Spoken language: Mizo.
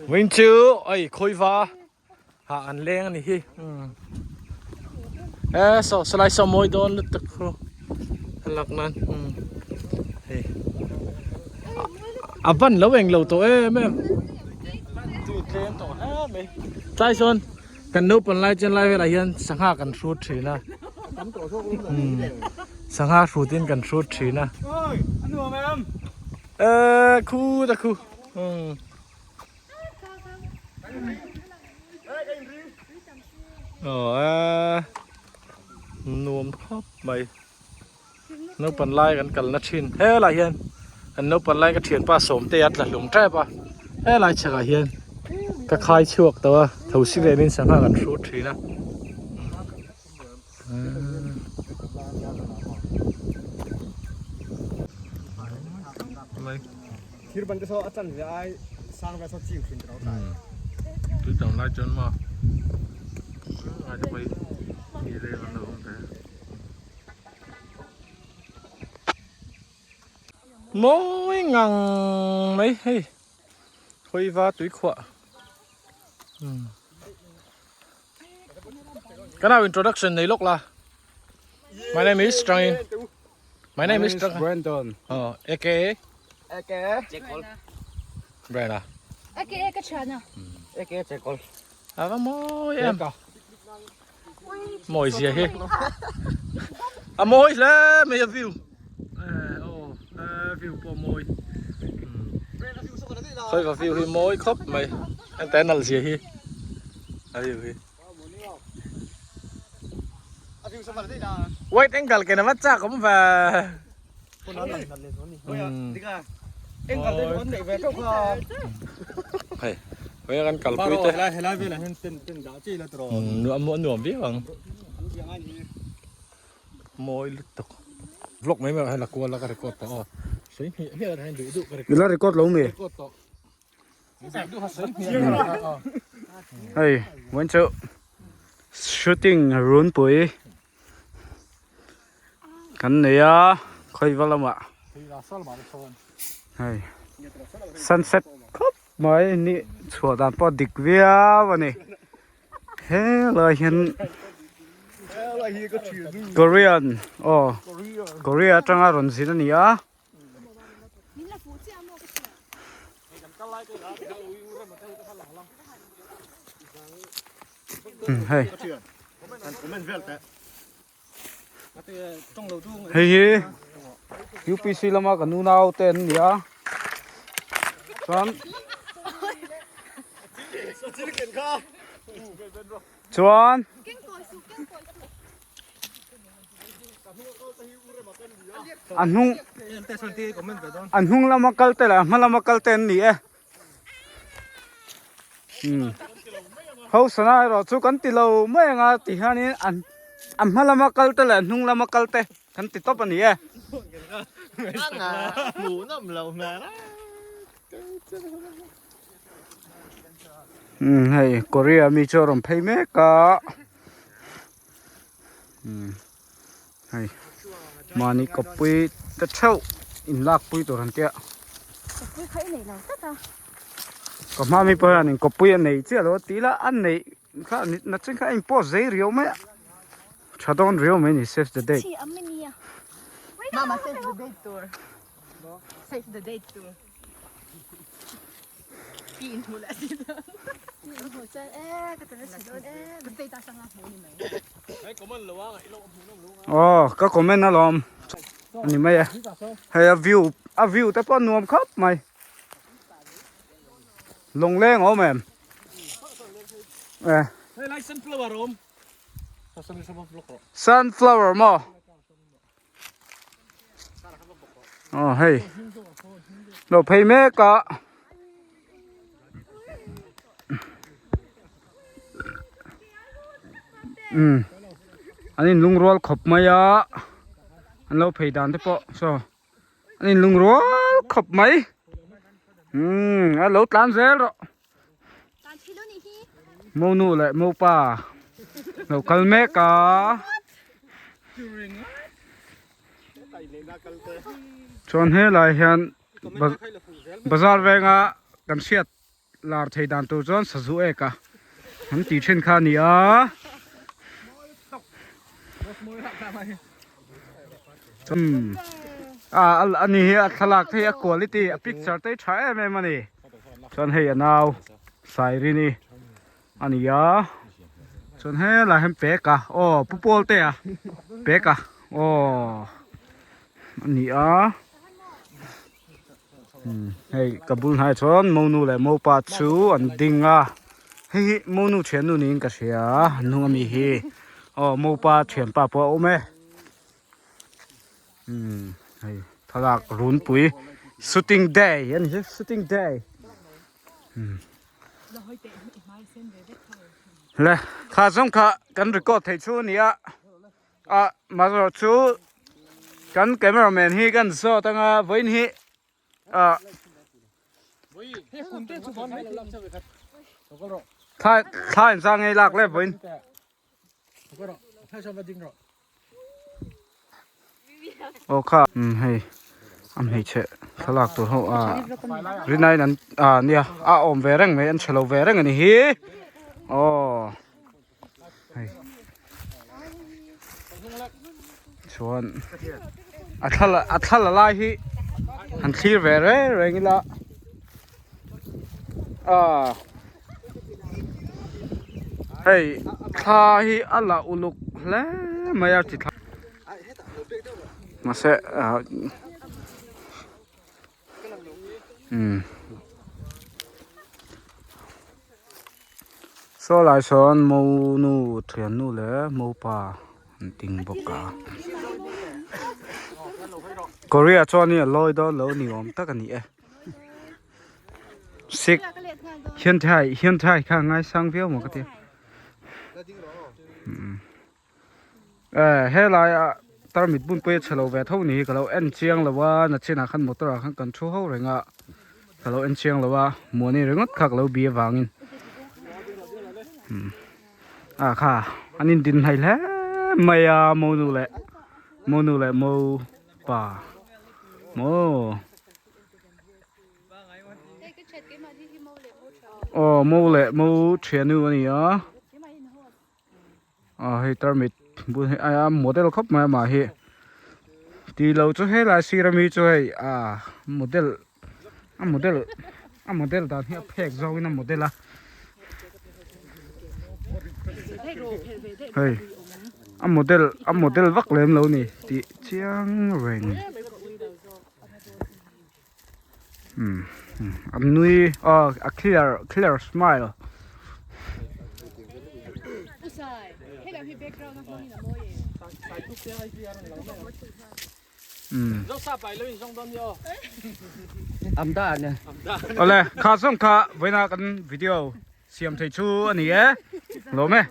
Win chu oi khawiva hah an leng a ni hi e saw salai saw mawi dawn lutuk khu a lak nan hei a ban lo eng lo tawh em em tu tlem tawh hle mai tlai sawn kan naupang lai chuan lai velah hian sangha kan hrut thin a sangha hrut in kan hrut thin a e khu ta khu Aw a nuam khawp mai naupang lai kan kalna thin helai hian kan naupang lai ka thianpa sawmte a tla hlum tep a helai chhakah hian ka khai chhuak tawh a thosi venin sangha kan hrut thin a. Thir ban te saw a chan ve ai sang ve saw ching thin ro tai. Tui tam lai chuan maw ngai te pawh hi mi leng an lo awm ve. Mawi ngang mai hei khawiva tui khuah. Kan au introduction nei lawk la. My name is Trangin. My name is Trangin. Brandon. Oh, aka Aka Jekol. Brandon. Aka ka thiana. Aka Jekol. Ava mawi em. Mawi zia hi. A mawi hle mai a view. Eh oh, eh view pawh mawi. Khawi ka view hi mawi khawp mai. Ente nalh zia hi. A view hi. Wide angle ke na va chak awm ve. Hei, hei kan kalpui te. Nuam nuam viau ang. Mawi lutuk. Vlog mai mai ah hian la kual a ka record tawh aw. Sawi hmiah hmiah ah hian duh duh ka record. Ila record lo mi? Record tawh. Duh duh kha sawi hmiah hmiah aw. Hei, vawiin chu shooting runpui kan nei a khawiva lamah hei sunset khawp mai ni chhuah dan pawh a dik viau a ni. Helai hian Korean aw Korea atanga rawn zin a ni a. Hei hei hi UPC lama kan unau te an ni a chuan chuan a hnung a hnung lama kal te leh a hma lama kal te an ni e. Umm ho sana erawh chu kan ti lo mai anga ti hianin an a hma lama kal te leh a hnung lama kal te kan ti tawp a ni e. Umm hei Korea mi chu a rawn phei mek a umm hei mahni kawppui te theuh inlakpui tur an tia. Kawppui kha i nei lo tlat a. Ka hma mi pawh hian kawppui a nei chiah lo a ti ila a neih kha na chen kha a in post zei riau mai a tha dawn riau mai a ni save the date. Chi am a nia. Mama save the date tur. Save the date tur. Pi in hmu leh si dawn. Pi in hmu chuan e ka tana si dawn e ka status anga hmu ni mai. Aw ka comment alawm ani mai e hei a view a view te pawh a nuam khawp mai lawngleng a awm em e Sunflower awm sunflower maw. Aw hei lo phei mek a umm an in lungrual khawp mai a an lo phei dan te pawh saw an in lungrual khawp mai umm a lo tlan zel rawh Monu leh mopa lo kal mek a. Chuan helai hian bazar venga kan hriat. lar thei dan tur chuan sazu ek a an tih thin kha a ni a. Umm a a ni hi a thlalak te hi a quality a picture te hi tha em em a ni chuan hei a nau Sairini a ni a chuan helai hian pek a aw pu pawl te a pek a aw a ni a umm hei ka bul hnaiah chuan monu leh mopa chu an ding a hei hi monu thiannu niin ka hria a hnung ami hi aw mopa thianpa pawh a awm e umm hei thlalak runpui shooting day a ni hi shooting day umm le kha zawng kha kan record theih chu a ni a. Ah mahse chu kan camera man hi kan zawt anga vawiin hi ah thla thla in zang ngei lak le vawiin. Aw kha umm hei a hmeichhe thlalak tur ho ah rinaiin an ah nia a awm ve reng mai an chhe lo ve reng a ni hi aw. hei chuan a thla a thla la lai hi han thlir ve reng reng ila ah hei thla hi a la uluk hle mai a chi thla mahse ah umm. Saw lai sawn monu thiannu leh mopa an ding bawk a Korea chuan in a lawi dawn lo ni awm tak a ni e sik hian thai hian thai kha ngaisang viau maw ka ti Eh helai ah tarmit bun pawh hi a chhe lo ve tho ni hi ka lo en chiang lo a nachinah khan motor ah khan kan thu ho reng a ka lo en chiang lo a muani ringawt kha ka lo bi avangin umm ah kha an in din hnaih hle mai a monu leh monu leh mo pa maw. Aw mo leh mo thiannu a ni a. Ah hei tarmit bun hi a model khawp mai amah hi tih loh chu helai sir ami chu hei ah model a model a model dan hi a phek zawngin a model a hei a model a model vak lem lo ni tih chiang reng. Umm a nui aw a clear clear smile. Umm awle kha zawng kha vawiina kan video siam thei chu a ni e lawm e.